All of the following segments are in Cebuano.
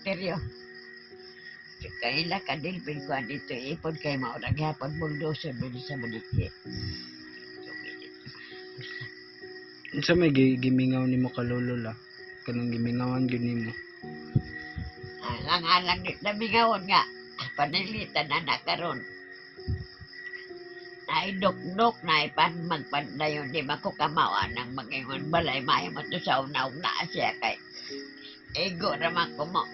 Sementeryo. Kaila ka din ko dito ipon kay mao ra gyapon bulldozer man sa Maniki. Unsa may gimingaw nimo ka lolo la? Kanang gimingawan gyud nimo. Alang-alang di nabigawon nga panilitan na na karon. Naidok-dok na ipan magpandayon di ba ko kamawa nang magingon balay maayo mo to sa una-una siya kay ego raman ko mo.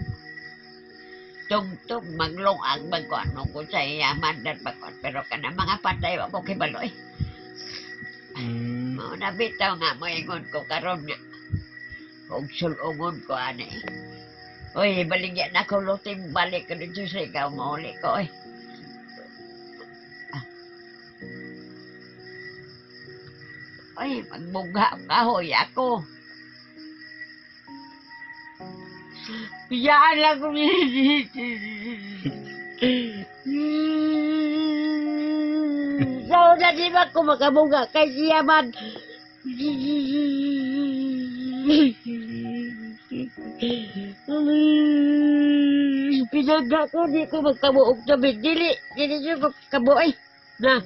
Tugtog maglungag magkuano ko sa yaman dan pagkuan pero kana mga patay wa ko kibaloy. Mao na bitaw nga moingon ko karon nga og sulongon ko ani. Oy, baligya na ko luting balik ko dito sa ikaw mauli ko oy. Oy, magbugha kahoy ako. Biyaan lang ko. Sa una di ba ko makabuga kay siya man. Pinagga ko, di ko magkabuog tubig. Dili, dili siya magkabuoy. Na,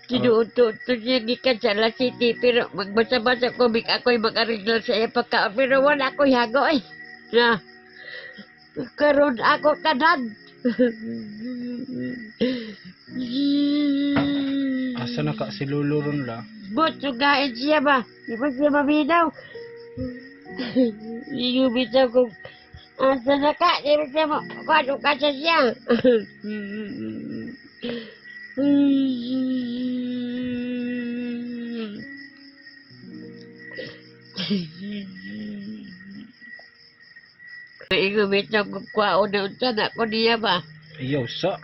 tinuot-tuot siya gikan sa La City, pero magbasa-basa ko, big ako'y mag-arigla sa iya pagkaon, pero wala ako'y hago eh. Na, karon ako tanan. Asa na ka si lolo ron la? Bot, sugain siya ba? Di ba siya maminaw? Iyo bitaw kung asa na ka, di ba siya mo, kung ka sa siya. Igo bitaw kung kwaon na unsa na ko niya ba? Ayaw sa.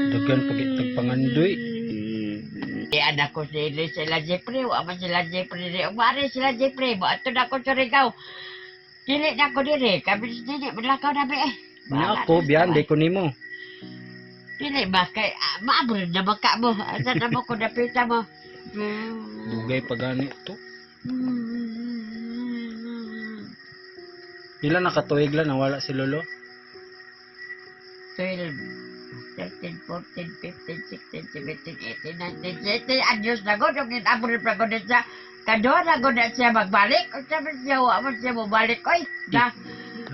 Daghan pag pangandoy. Eh, anak ko sila, sila Jeffrey, wa man sila Jeffrey, di umari sila Jeffrey, mo ato na ko sa Rigao. Dili na ko diri, kami dili, malakaw na ba eh. Nya ako biyan di ko nimo. Dili ba, kay, ah, maabro na ba ka mo, asa na mo ko napita mo. Dugay pa gani to. Pila na katuig la nawala si lolo? 12, 13, 14, 15, 16, 17, 18, 19, 20, adios na ko, yung inabro pa ko na siya. Kaduha na ko na siya magbalik. O sabi siya, wa mo siya mabalik. Oy, na.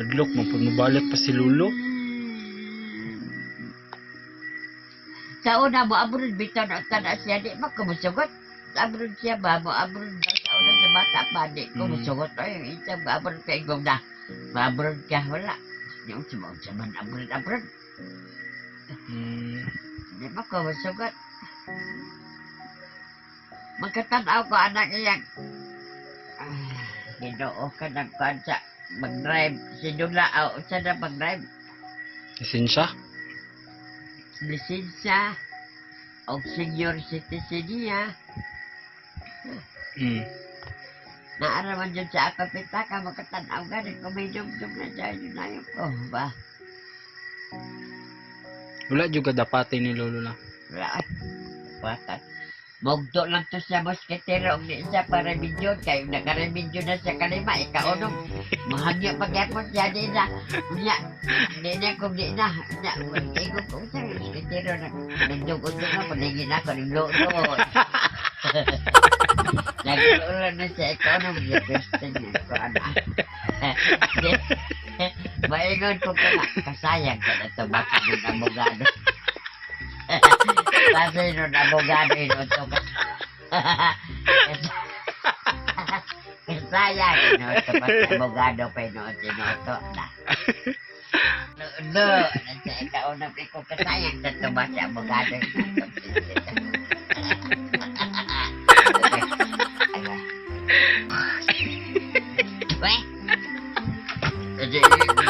Adlok mo pud mobalik pa si lolo. Sa una mo, abrod bitaw na tanan siya, di ba kumusugot? Abrod siya ba mo, abrod ba sa una sa bata pa, di kumusugot. Oy, yung isa, abrod ka, igong na. Abrod ka, wala. Di mo siya man, abrod, abrod. Di ba kumusugot? Magkatanaw ko, anak iyang. Ah, Ginoo ka ng kwansa. Mag-drive. Sinula, o sa na mag-drive. Lisensya? Lisensya. O senior citizen niya. Naaraman dyan sa ako pitaka, makatanaw gani kung may dumdum na siya, yun na yun ko. Ba? Wala jud ka dapati ni lolo la. Wala ay. Wakat. Mugto lang to sa moskitero og di siya para video kay nakaremedyo na siya kalima ikaunom mahangyo pagyapon siya di na unya di na kung di na unya igo ko sa moskitero na nagdug-undog na palingin ako nagluto nagluto na siya ikaunom siya gusto niya ko ana. Maingon ko ka na kasayang ka na ito bakit ng abogado. Kasi nun abogado inuto ka. Kasayang inuto pa sa abogado pa inuto inuto na. No, nasa ikaw na ko kasayang na ito ba sa abogado inuto. Weh!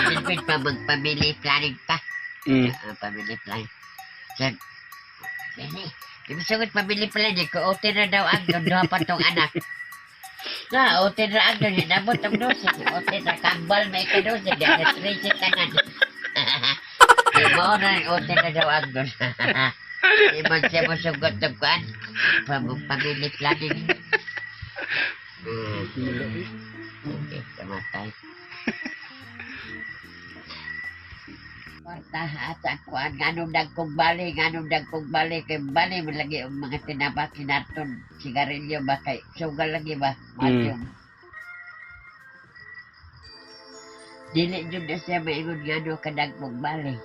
Silpit pa mag-family planning pa. Ah, family planning. So, Bini, di ba sagot family planning ko, okay na daw ang duha pa tong anak. Na, okay na ang doon, hinabot ang 12. Okay na, kambal may ka-12, di na 13 tanan. Di mo na, okay na daw ang doon. Di man siya mosugot ng kuan. Family planning. Okay, kamatay. Kwarta asa kuan nganong dagkong bali, nganong dagkong bali kay bali man lagi ang mga tinapa kinarton sigarilyo ba kay sugal lagi ba matyong. Dili jud na siya maingon ngano kadagkong bali.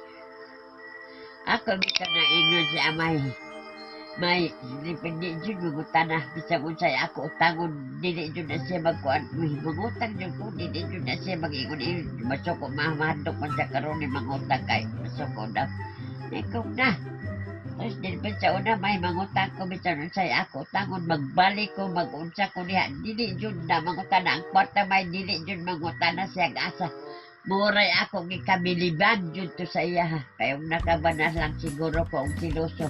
Ako bisan na ingon si amay. May depende jud mangutana bisan unsay ako utangon dili jud na siya magkuan mangutang jud ko dili jud na siya mag-ingon ingon masuko mahadlok man siya karon ni mangutang kay masuko daw. Ikaw na. Tapos din pa sa una may mangutang ko bisan unsay ako utangon magbalik ko magunsa ko diha dili jud na mangutana ang kwarta may dili jud mangutana siya asa. Muray ako gikabiliban jud to sa iya ha. Kay ug nakabana lang siguro ko og siloso.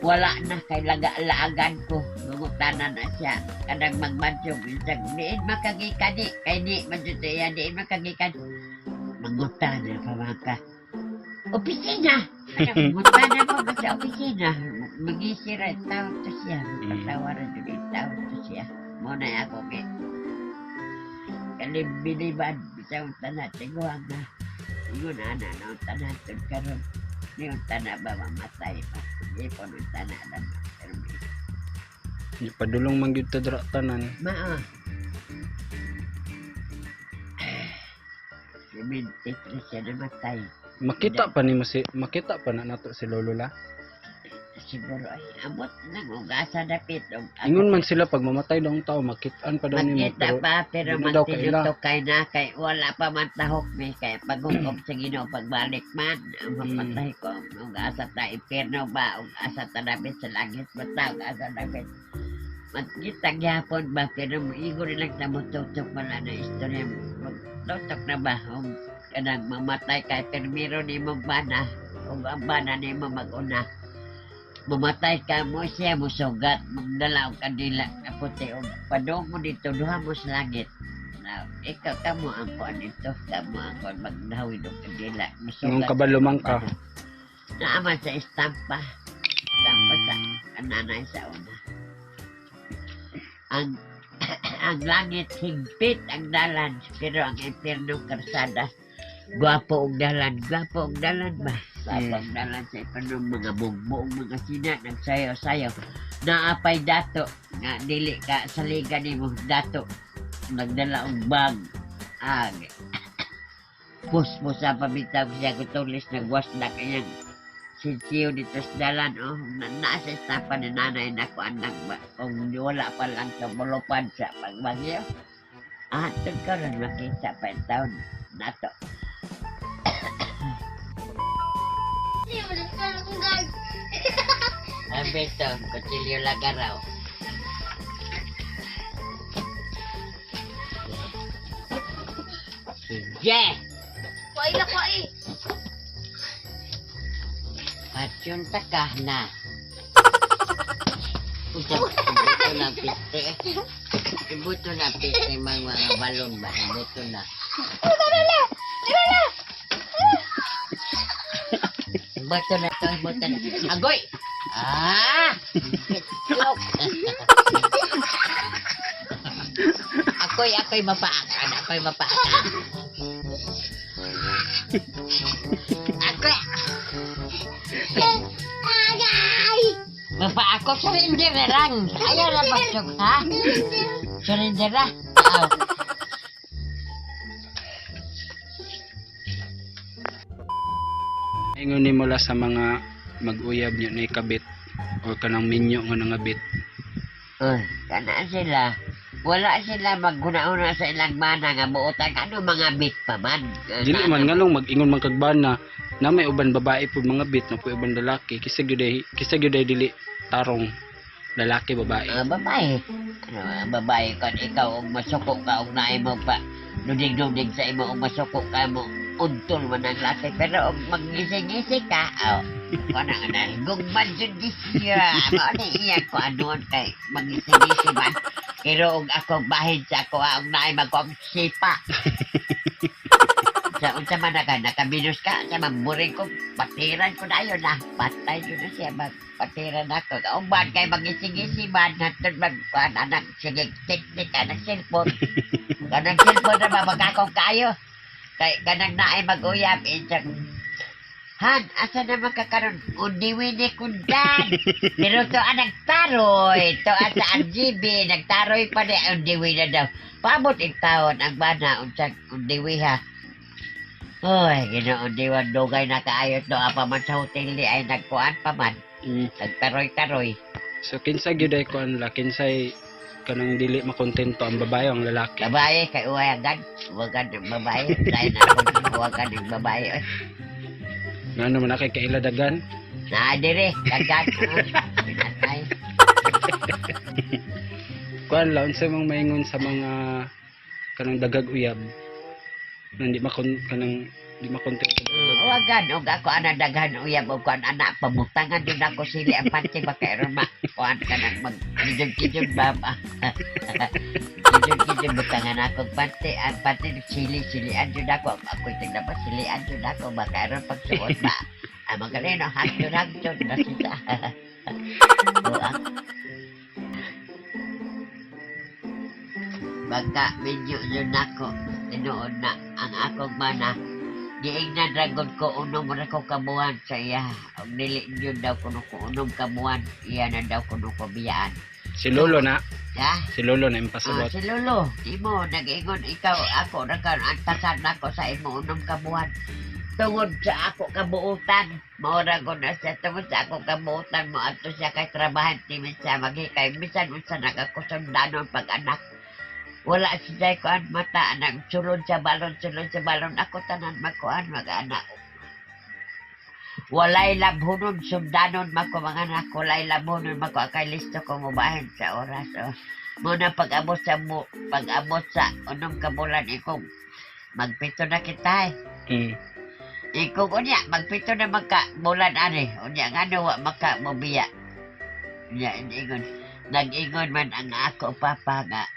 Wala na kay laga-laagan ko. Mangutana na siya. Kanang magmadyo binsag diin makagikan ni kay di man jud to iya diin makagikan. Mangutana pa man ka. Opisina. Ano, mangutana pa ba sa opisina? Magisira tao to siya. Patawaran jud tao to siya. Mo na ako kay kalibiliban bisaw tanan tiguang na ingon ana na ang tanan tud karon ni ang tanan ba mamatay pa di po nung tanan na pero Di padulong man gyud ta dira tanan. mao 73 siya namatay. Makita pa nimo si makita pa na nato si Lolo la. Siguro ay abot nang og asa dapit og Ingon man sila pag mamatay daw ang tao makitaan pa daw nimo Makita pero pa pero di na daw kaila. magtinutukay na kay wala pa man tahok mi kay paghukom sa Ginoo pagbalik man ang mapatay ko og asa ta impierno ba og asa ta dapit sa langit ba ta og asa dapit magkita gyapon ba pero moigo rin lang ta motutok wala na istorya magtutok na ba og kanang mamatay kay permiro nimo bana og ang bana nimo mag-una mamatay ka mo siya mo sugat magdala og kandila kaputi og padung mo dito duha mo sa langit na ikaw kamo ang kuan dito kamo ang kuan magdawid og kandila Nung musugat kabalo man ka. naaman sa estampa estampa sa ananay sa una ang ang langit higpit ang dalan pero ang impierno karsada gwapo og dalan gwapo og dalan ba gwapo og dalan sa impierno mga bugbo mga sina nagsayaw-sayaw naapay dato nga dili ka saligan nimo dato nagdala og bag ag puspusa pabitaw siya kutulis nagwasdak iyang sinsiyo dito sa dalan oh na nasa estapa ni nanay na ko anak ba kung wala pa lang tumulupan sa pagbagyo ah tug karon makita pa yung taon nato. Alberto, kutsilyo lagaraw. Sige! Kuhay na kuhay. Patyon ta ka na. Usa, ibuto na ang piste. Ibuto na ang piste mga balon ba? Ibuto na. Ibuto na to, ibuto na. Agoy! Ah! Itlog! Ako'y mapaakan. Ako'y mapaakan. Ako'y... Agay! Bapa ako, surrender na lang. Ayaw na pasok, ha? Surrender na. Aw. Ingon nimo la sa mga mag-uyab niya na ikabit o kanang minyo nga nangabit. Uy, kana sila. Wala sila magguna-una sa ilang mana nga buotan. Ano mga bit pa man? Dili man nganong mag-ingon man kag bana na may uban babae pud mga bit na pud uban lalaki kisa gyud ay dili tarong lalaki babae. Ah, babae. Ano, ah, babae kon ikaw og masuko ka og naay mo pa dudig-dudig sa imo og masuko ka mo untol man ang laki pero og maggising-gising ka aw kuan ang nalgugman jud di siya mao ni iya ko anon kay maggising-gising man pero og ako bahin sa ako ah, og naay magkuang sipa sa unsa man na ka nakabinus ka sa maburing ko patiran ko dayon na patay jud na siya mag patiran ako uban kay magising-gising man hantod mag kuan anak sige tik-tik anak cellphone kanang cellphone na ba magkakong kayo kay kanang naay mag-uyab insang Han, asa na makakaroon? Undiwi ni kundan. Pero to ang nagtaroy. To ang sa RGB, nagtaroy pa ni undiwi na daw. Paabot in taon ang bana unsang undiwi ha. Oy, Ginoo diwan dugay na kaayo to apa man sa hotel ni ay nagkuan pa man. Nagtaroy-taroy. So kinsa gyud ay kuan la, kinsay kanang dili makontento, ang babae o ang lalaki? Babae kay uwagan, uwagan ng babae. Dahil na ako uwagan ng babae. Oy. Ngano man na kay kaila dagan? Na dire, dagan. Pinatay. Kuan la, unsay mong maingon sa mga kanang dagag uyab? Nang di makon kanang di makontento. Uwagan og ako ana daghan uyab og kuan ana pamutangan jud ako sili ang panty ba kay aron ma kuan ka nang mag kijog-kijog ba ba. Kijog-kijog butangan ako og panty, ang panty sili silian jud ako, ako tignan pa silian jud ako ba kay aron pagsuot ba. Ang magaling no, hagyon hagyon na sila. Buang. Baka medyo yun ako, tinuod na ang akong mana. Giing na dragon ko, unom ra ko kabuhan sa iya. Og dili yun daw kuno ko unom kabuhan, iya na daw kuno ko biyaan. Si Lolo na, Ha? si Lolo na Ah, impasabot. si Lolo, imo nag-ingon ikaw ako ra ka antasan nako sa imo unom kabuhan. Tungod sa ako kabuutan, mao ra ko na siya tungod sa ako kabuutan mo adto siya kay trabahan ti siya maghikay bisan unsa nakakusundanon pag anak. Wala siya kuan mata anak sulod sa balon ako tanan magkuan mag-anak. Walay labhonon sundanon mako mga anak, walay labhonon mako kay listo ko mobahin sa oras. Oh. Muna pag-abot sa pag-abot sa unom ka bulan ikong magpito na kita eh. Ikong unya magpito na magka bulan ani. Unya ngano wa maka mobiya. Unya ingon nag-ingon man ang ako papa nga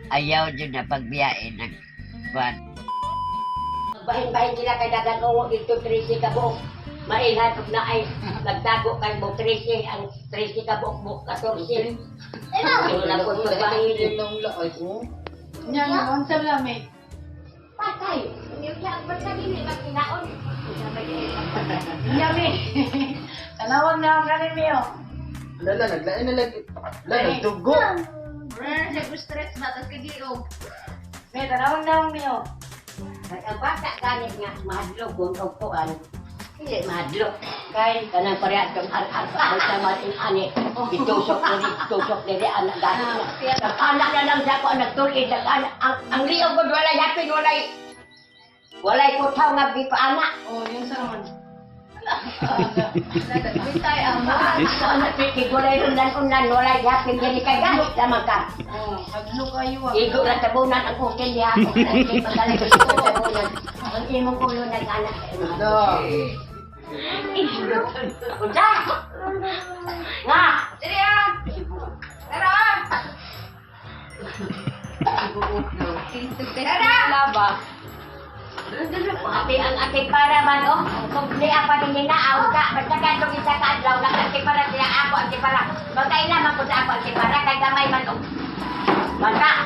ayaw jud na pagbiyain ng kuan. Bahin-bahin sila kay dagan uwo dito 13 ka buok. Mailhan og naay nagtago kay mo 13 ang 13 ka buok mo 14. Wala ko magbahin. Nya, unsa lami? Patay. Nya mi. Tanawag na ako kanin miyo. Lala, naglain na lagi. Lala, nagdugo. Wala na siya stress ba, tas kagiog. Mi, tanawag na ako miyo. Ang bata ganit nga mahadlok kung og kuan. Dili mahadlok. Kay kanang pareha tong ar-ar pa sa matin ani. Gitusok diri, tusok diri anak ganit. Anak na lang sa ako ang nagtulid ang ang liog ko walay hapin walay walay kutaw nga bi pa anak. Oh, yun sa naman. Bintay ang mga. Ako anak kay walay unlan-unlan walay hapin diri kay ganit lamang ka. Oh, haglo kayo ah. Igo lang tabunan ang hotel niya. Ang magaling sa tabunan. Ang imong ulo nag-anak. Lala. Unsa? Nga! Diri ah! Tara ah! Tara! Laba. Ate ang ate para man oh. Kung di apa ninyo na aw ka basta ka itong isa ka adlaw lang ate para siya ako ate para. Magkaila man ko sa ako ate para kay gamay man og. Basta.